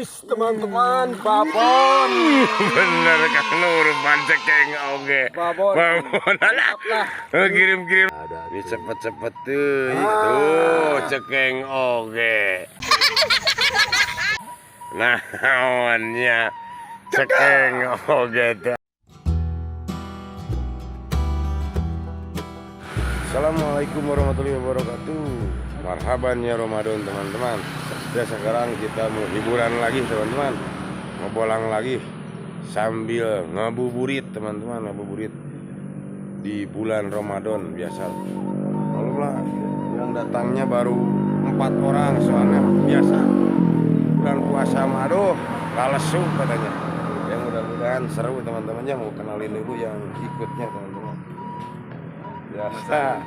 Wis, teman-teman, babon. Bener Kang Nurman cekeng oge. Babon. Babon alah. Lah. Oh, kirim-kirim. Ini cepet-cepet tuh. Tuh cekeng oge. Nah, naonnya cekeng oge teh. Assalamualaikum warahmatullahi wabarakatuh. Marhaban ya Ramadan, teman-teman. Ya, sekarang kita mau hiburan lagi, teman-teman. Ngebolang lagi sambil ngabuburit, teman-teman, ngabuburit di bulan Ramadan biasa. Maklum lah, yang datangnya baru 4 orang, soalnya biasa bulan puasa mah aduh lalesu katanya. Ya, mudah-mudahan seru, teman-temannya. Mau kenalin dulu yang ikutnya, teman-teman. Biasa.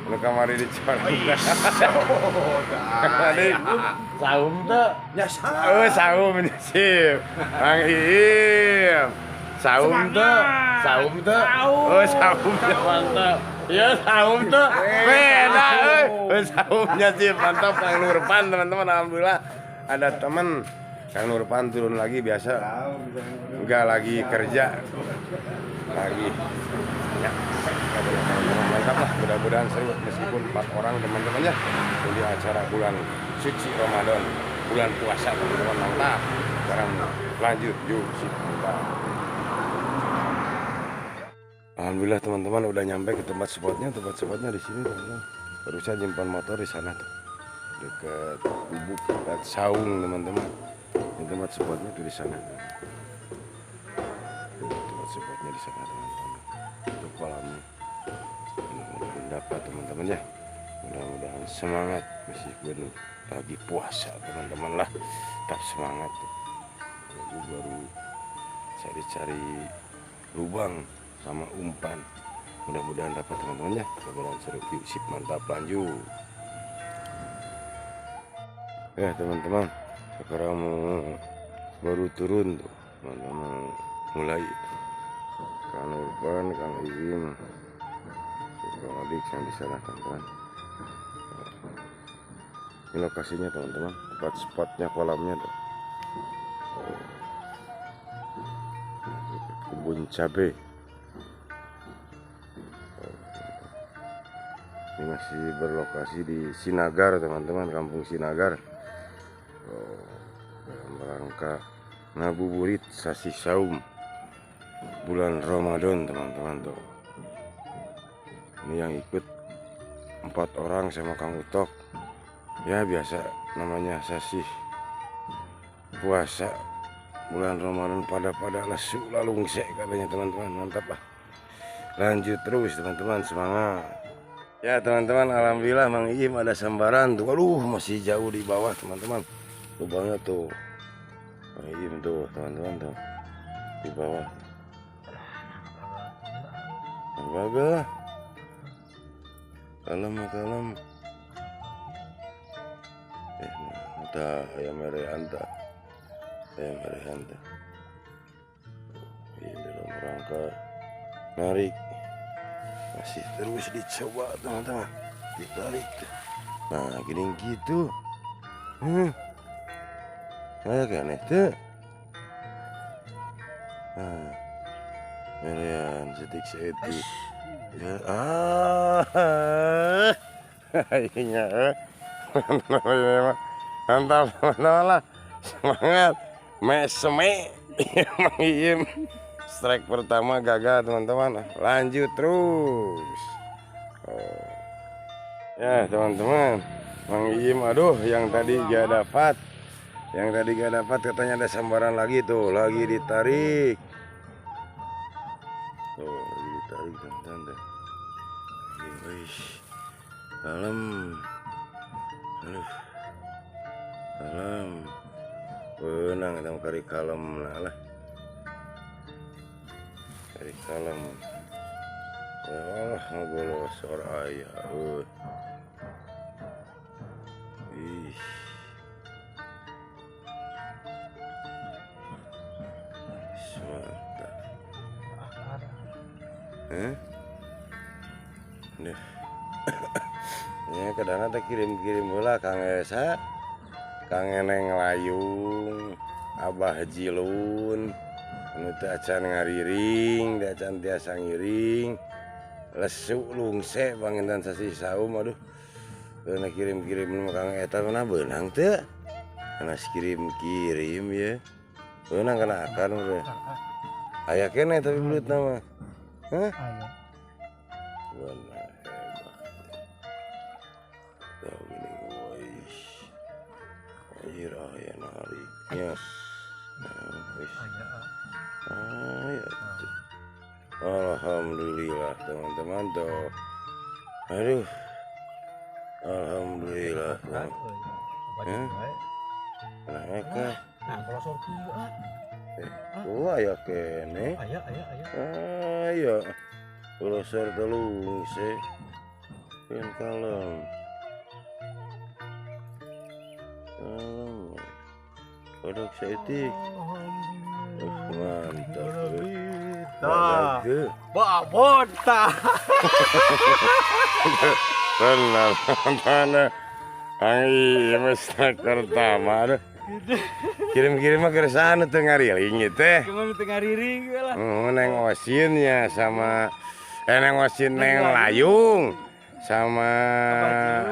Nu kamari di Ciwarangka. Saum tuh. Ya. Oh, saum sip. Kang Iim. Saum tuh. Saum tuh. Oh, saum mantap. Ya, saum tuh. Beda euy. Oh, saumnya sip, mantap Kang Nurpan, teman-teman. Alhamdulillah ada teman Kang Nurpan turun lagi, biasa enggak lagi kerja lagi ya. Mantap lah, mudah-mudahan seru meskipun 4 orang, teman-temannya, di acara bulan suci Ramadan, bulan puasa, teman-teman. Mantap, sekarang lanjut yuk, sip, mantap. Alhamdulillah, teman-teman, udah nyampe ke tempat spotnya. Tempat spotnya di sini, teman-teman. Barusan nyimpan motor di sana tuh, dekat gubuk, dekat saung, teman-teman. Ini tempat spotnya tuh di sana. Tuh, tempat spotnya di sana, teman-teman. Itu kolamnya. Mudah-mudahan dapat, teman-teman, ya. Mudah-mudahan semangat meskipun lagi puasa, teman-teman lah, tetap semangat tuh. Ini baru cari-cari lubang sama umpan. Mudah-mudahan dapat, teman-teman, ya. Mudah-mudahan seru. Yuk, sip, mantap, lanjut ya, teman-teman. Sekarang mau baru turun tuh, teman-teman, mulai Kang Urban, Kang Iim, Kang Adik yang di sana, teman-teman. Ini lokasinya, teman-teman, tempat spotnya, kolamnya tuh. Oh. Kebun cabe. Oh, ini masih berlokasi di Sinagar, teman-teman, kampung Sinagar. Oh, dalam rangka ngabuburit sasih saum bulan Ramadan, teman-teman, tuh. Ini yang ikut 4 orang sama Kang Utok. Ya, biasa namanya sasih puasa bulan Ramadan pada pada lesu lalungse katanya, teman-teman. Mantap lah, lanjut terus, teman-teman, semangat ya, teman-teman. Alhamdulillah Mang Iim ada sambaran tuh. Aduh, masih jauh di bawah, teman-teman, lubangnya tuh. Mang Iim tuh, teman-teman, tuh di bawah. Gagal, kalem kalem. Eh, nah, aya merean tah, aya merean tah. Ini dalam rangka narik, masih terus dicoba, teman-teman, ditarik. Nah, gini gitu. Kayak kan itu. Nah, merean setik setik ya. Ah, iya, mantap, teman-teman lah, semangat meseme. Mang Iim strike pertama gagal, teman-teman, lanjut terus. Oh. Ya, teman-teman, Mang Iim, aduh, yang tadi gak dapat, yang tadi gak dapat katanya ada sambaran lagi tuh, lagi ditarik tuh, lagi ditarik, teman-teman deh. Wih, kalem, aduh, kalem, benang eta kari kalem lah lah, kari kalem. Wah, ngagolosor aya euy. Ih. Mantap. Eh? Duh. Ya, kadang teh kirim-kirim heula Kang Esa. Kang Eneng layung. Abah Jilun anu teu acan ngariring, teu acan tiasa ngiring. Lesu lungse panginten sasih saum aduh. Beunang kirim-kirim nu Kang eta mana beunang teu? Anas kirim-kirim ya. Beunang kana akar meureun. Aya keneh tapi belut mah. Hah? Aya. Beunang hebat. Tuh gini wis. Anjir aya nariknya. Nah, wis. Aya. Aya. Alhamdulillah teman-teman tuh. Aduh. Alhamdulillah. Hah? Nah, eka. Nah, kalau sorti ah. Oh, aya keneh. Aya, aya, aya. Aya. Kolosor telungse. Yen kalem. Kalem. Kodok saeutik. Mantap. Tah. Babon tah. Tenang, mana? Ang ieu pertama. Kirim-kirim mah ke sana teu ngariling teh. Kumaha teu ngariring we lah. Neng Osinnya sama Neng Osin Neng Layung sama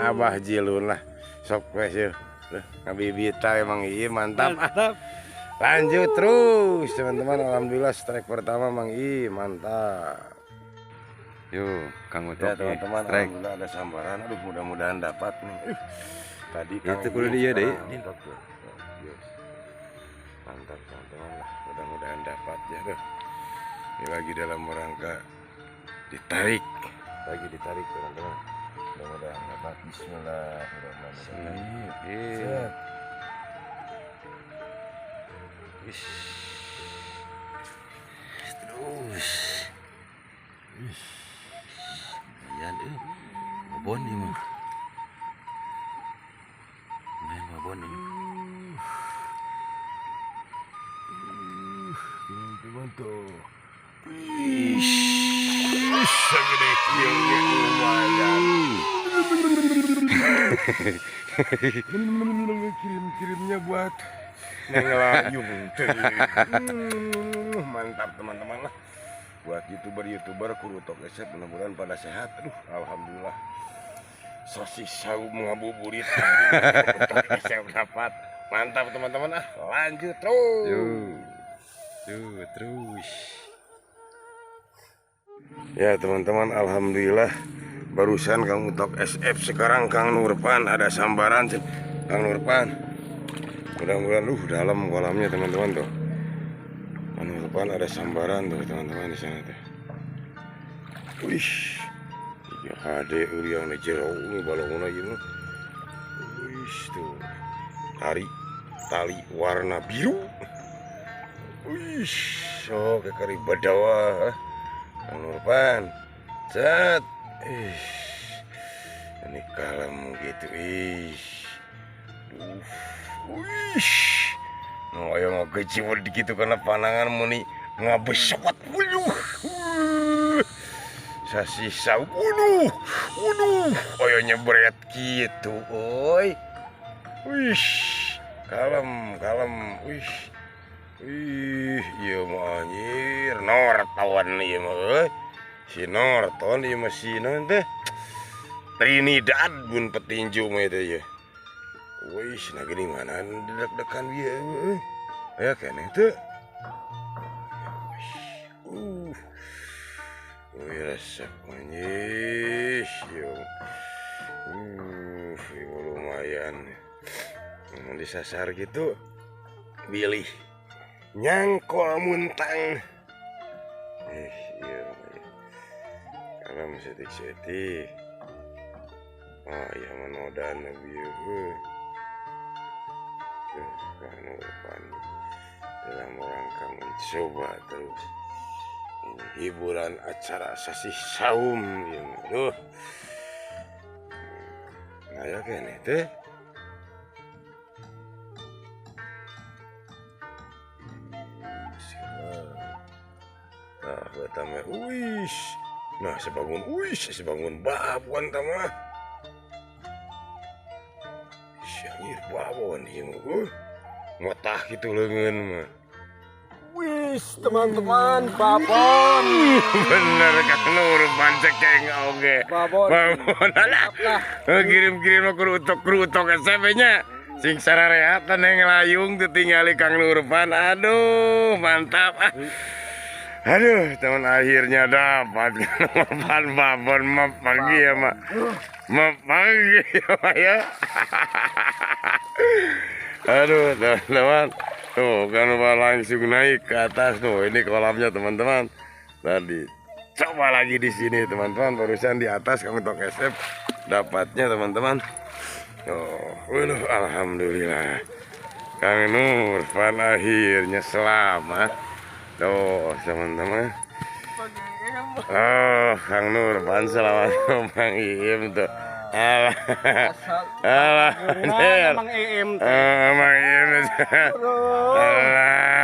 Abah Jilun lah. Sok we sih. Ngabibita emang ieu mantap. Mantap. Lanjut terus teman-teman, alhamdulillah strike pertama Mang I mantap. Yo, Kang Utok ya teman-teman, strike. Alhamdulillah ada sambaran. Aduh, mudah-mudahan dapat nih. Tadi itu kudu dia deh. Mantap teman-teman lah, mudah-mudahan dapat ya tuh. Ini lagi dalam rangka ditarik. Lagi ditarik teman-teman. Mudah-mudahan dapat. Bismillahirrahmanirrahim. Iya. Wis. Terus. Wis. Lumayan babon ieu mah. Lumayan babon ieu. Teman-teman tuh. Wis. Segede kieu ge lumayan. Kirim-kirimnya buat Neng Layung. Mantap teman-teman lah. Buat youtuber-youtuber Kurutok Esep mudah-mudahan pada sehat. Aduh, alhamdulillah. Sosis sagu ngabuburit. Kurutok Esep dapat. Mantap teman-teman ah. Lanjut terus. Tuh, terus. Ya teman-teman, alhamdulillah barusan Kang Utok SF, sekarang Kang Nurpan ada sambaran. Kang Nurpan. Mudah-mudahan dalam kolamnya teman-teman tuh. Kang Nurpan ada sambaran tuh teman-teman di sana tuh. Wih, 3 HD uriang jero ini balongna ieu mah. Wih tuh. Tali warna biru. Wih, so kekari badawa. Kang Nurpan. Cet. Ih. Ini kalem gitu. Ih. Wih. No ayo ngageciwet gitu karena panangan muni ngabesot. Waduh. Sasisa. Waduh. Waduh. Ayo nyebret gitu, oi. Wih. Kalem, kalem. Wih. Ih, ieu mah anjir, Norton ieu mah euy. Si Norton ieu mah si naon teh? Trinidad bun petinju mah itu ya. Wih, nah gini mana deg-degan ieu euy. Aya keneh teu. Wih, resep anjir. Ieu. Ieu lumayan. Mun disasar gitu bilih nyangkol muntang. Iya. Kalem setik-setik. Ah, iya menodan bieu. Kang Nurpan dalam rangka mencoba terus. Ini hiburan acara sasih saum ieu mah. Duh. Nah, ya keneh teh. Nah, batame, wih, nah sebangun, wih, sebangun babon tama. Syangir babon ieu mah. Ngotah gitu leungeun mah. Wis, teman-teman, babon. Bener Kang Nurpan cekeng oge. Babon. Babon alah. Kirim-kirim kerutok-kerutok SMP nya. Sing sararehat neng layung teu tingali Kang Nurpan. Aduh, mantap ah. Aduh, teman akhirnya dapat Kang Nurpan babon mah pagi ya, Mak. Mah pagi ya, Mak ya. Aduh, teman-teman. Tuh, Kang Nurpan langsung naik ke atas tuh. Ini kolamnya, teman-teman. Tadi coba lagi di sini, teman-teman. Barusan di atas Kang Tok SF dapatnya, teman-teman. Oh, waduh, alhamdulillah. Kang Nurpan akhirnya selamat. Tuh, teman-teman. Oh, Kang Nurpan selamat, Mang Iim tuh. Alah. Alah. Mang Iim. Mang Iim. Alah.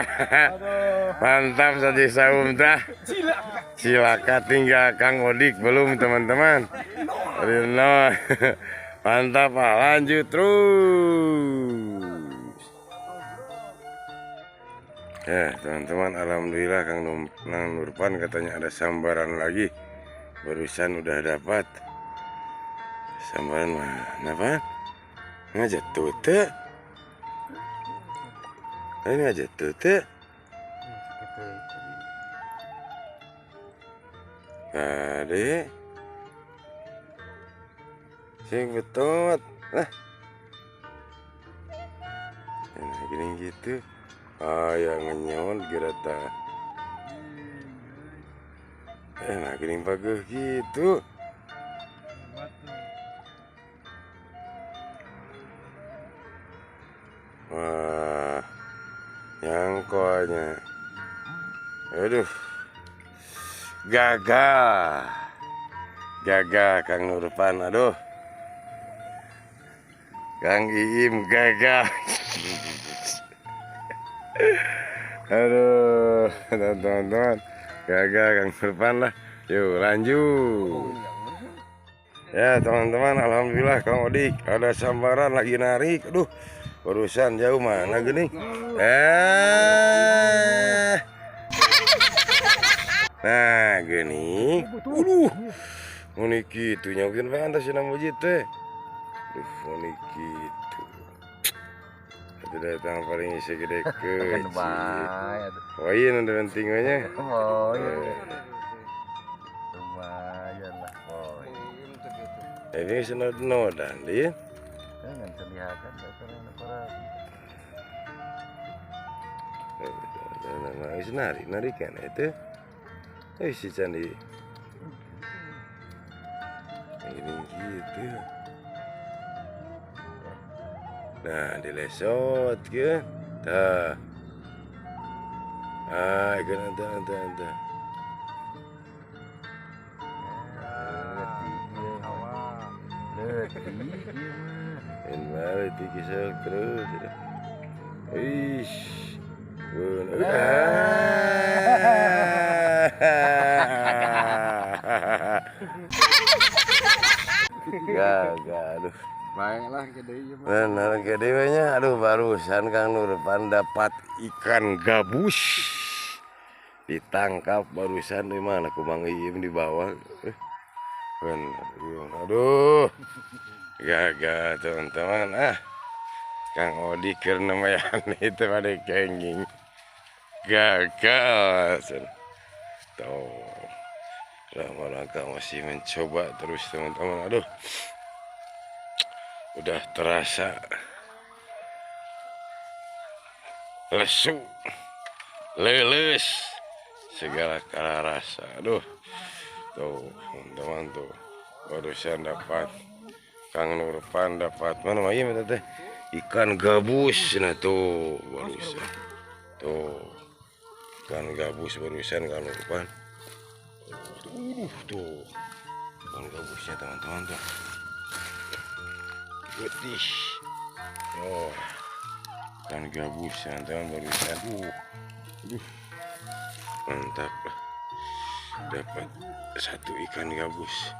Mantap saja saum dah. Cilaka tinggal Kang Odik belum, teman-teman. Rino. Mantap, Pak. Lanjut terus. Ya, teman-teman, alhamdulillah Kang Nurpan katanya ada sambaran lagi. Barusan udah dapat. Sambaran mana, Pak? Ngajak tute. Ini ngajak tute. Kade. Sing betot. Lah. Nah, gini gitu. Ah, yang ngenyon gerata. Nah, gini bagus gitu. Wah, nyangkonya. Aduh, gagal, gagal Kang Nurpan. Aduh, Kang Iim gagal. Aduh, teman-teman, gagal Kang Nurpan lah. Yuk lanjut. Ya teman-teman, alhamdulillah Kang Odik ada sambaran lagi narik. Aduh, barusan jauh mana gini? Nah gini, aduh, ini gitu nyokin pantas nama teh. Aduh, ini gitu. Itu datang paling segede kecil. Oh iya, ada pentingnya. Oh iya. Lumayan lah, boy. Ini senot nodan dia. Jangan selihakan, narik, narik kan itu. Si candi. Ini gitu. Nah, dilesot ke. Tah. Ah, ikan anta. Ini kisah terus. Ish. Gagal, aduh. Baiklah gede. Benar gede nya. Aduh, barusan Kang Nurpan dapat ikan gabus. Ditangkap barusan di mana? Ku Mang Iim di bawah. Benar. Aduh. Gagal teman-teman. Ah. Kang Odi keur nemayan itu pada kenging. Gagal. Tuh. Lama-lama masih mencoba terus teman-teman. Aduh. Udah terasa lesu, leles, segala kala rasa. Aduh, tuh teman-teman tuh barusan dapat Kang Nurpan dapat mana mah iya teh ikan gabus. Nah tuh barusan tuh ikan gabus barusan Kang Nurpan. Tuh ikan gabusnya teman-teman tuh putih. Oh, ikan gabus teman-teman barusan. Mantap lah, dapat satu ikan gabus.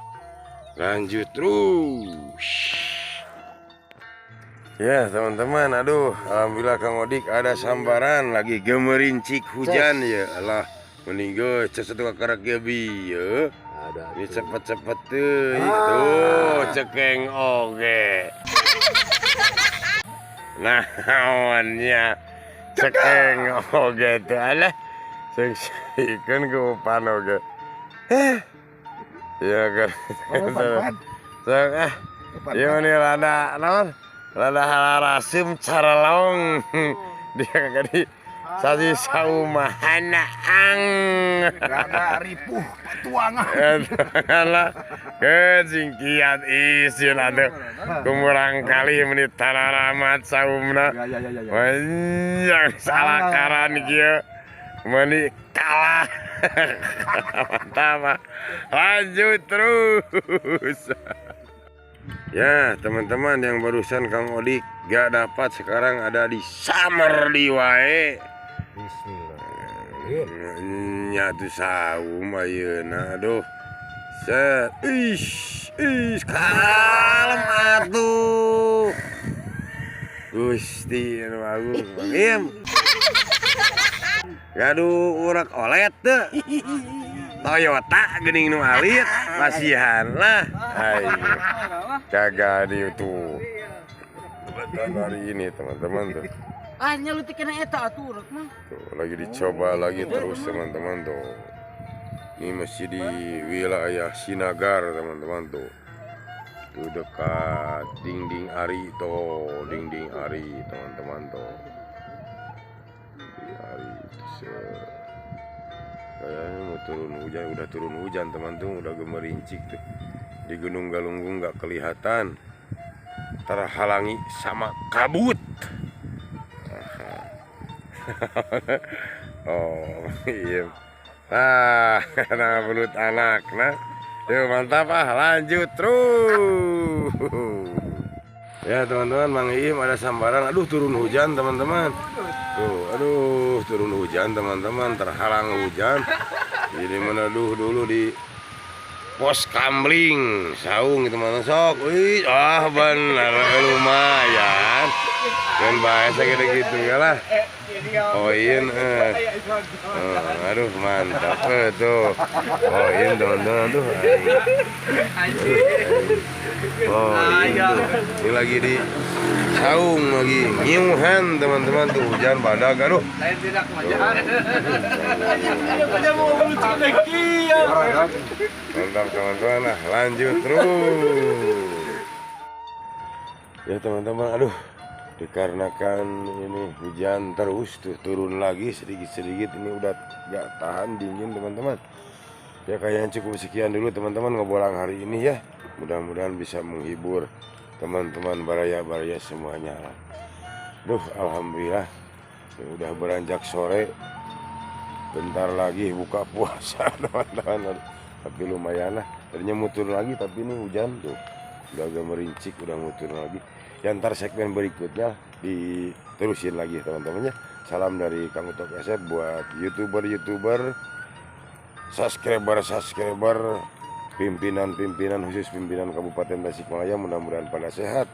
Lanjut terus. Ya teman-teman, aduh, alhamdulillah Kang Odik ada sambaran lagi gemerincik hujan ya Allah. Mending geus atuh kakarek ge bieu. Ada. Ini cepet-cepet teuing. Tuh, cekeng oge. Naonnya cekeng oge teh alah. Sing sikeun ku upan oge. Eh. Ya kan. Sok ah. Ieu meni rada naon? Rada hararasem carelong. Dia kagak di sasi saumahana ang. Rada ripuh petuangan. Alah, ke kiat isin atuh. Kumurang kali meni tararamat saumna. Ya ya ya ya. Panjang salakaran kieu. Meni kalah. Mantap. Lanjut terus. Ya teman-teman, yang barusan Kang Odik gak dapat sekarang ada di Summer di wae. Bismillah. Nyatu saum ayeuna aduh. Set. Ish, ish, kalem atuh. Gusti anu agung. Im. Gaduh urak olet teu. Toyota geuning nu alit, masihan lah. Ayo. Kagak di tuh. Kebetulan hari ini teman-teman tuh. Ah, nya leutik kena eta atuh urek mah. Tuh, lagi dicoba lagi terus teman-teman tuh. Ini masih di wilayah Sinagar teman-teman tuh. Tuh dekat Dinding Ari tuh, Dinding Ari teman-teman tuh. Dinding Ari. Kayaknya mau turun hujan, udah turun hujan teman-teman, udah gemerincik tuh. Di Gunung Galunggung nggak kelihatan, terhalangi sama kabut. Oh iya, ah nah belut anak nah. Yuk mantap ah, lanjut terus. Ya teman-teman, Mang Iim ada sambaran. Aduh turun hujan teman-teman. Tuh, aduh turun hujan teman-teman, terhalang hujan. Jadi meneduh dulu di pos kamling saung gitu teman-teman. Sok, wih, ah bener lumayan. Dan bahasa gitu ya lah. Poin, aduh mantap tuh. Poin teman-teman tuh. Oh iya, ini lagi di saung lagi ngiuhan teman-teman tuh, hujan badak aduh. Mantap teman-teman, nah lanjut terus. Ya teman-teman, aduh dikarenakan ini hujan terus tuh turun lagi sedikit-sedikit, ini udah gak tahan dingin teman-teman. Ya kayaknya cukup sekian dulu teman-teman ngebolang hari ini ya. Mudah-mudahan bisa menghibur teman-teman baraya-baraya semuanya. Duh, alhamdulillah udah beranjak sore, bentar lagi buka puasa teman-teman. Tapi lumayan lah, tadinya mutur lagi tapi ini hujan tuh udah agak merincik, udah mutur lagi. Ya ntar segmen berikutnya diterusin lagi teman-temannya. Salam dari Kang Utok SF buat youtuber-youtuber, subscriber-subscriber, pimpinan-pimpinan khusus pimpinan Kabupaten Tasikmalaya, mudah-mudahan pada sehat,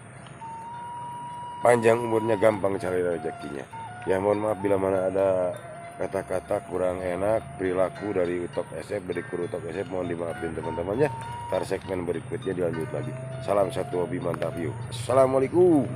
panjang umurnya, gampang cari rezekinya. Ya mohon maaf bila mana ada kata-kata kurang enak, perilaku dari Utok SF, dari kru Utok SF, mohon dimaafin teman-temannya. Ntar segmen berikutnya dilanjut lagi. Salam satu hobi mantap yuk. Assalamualaikum.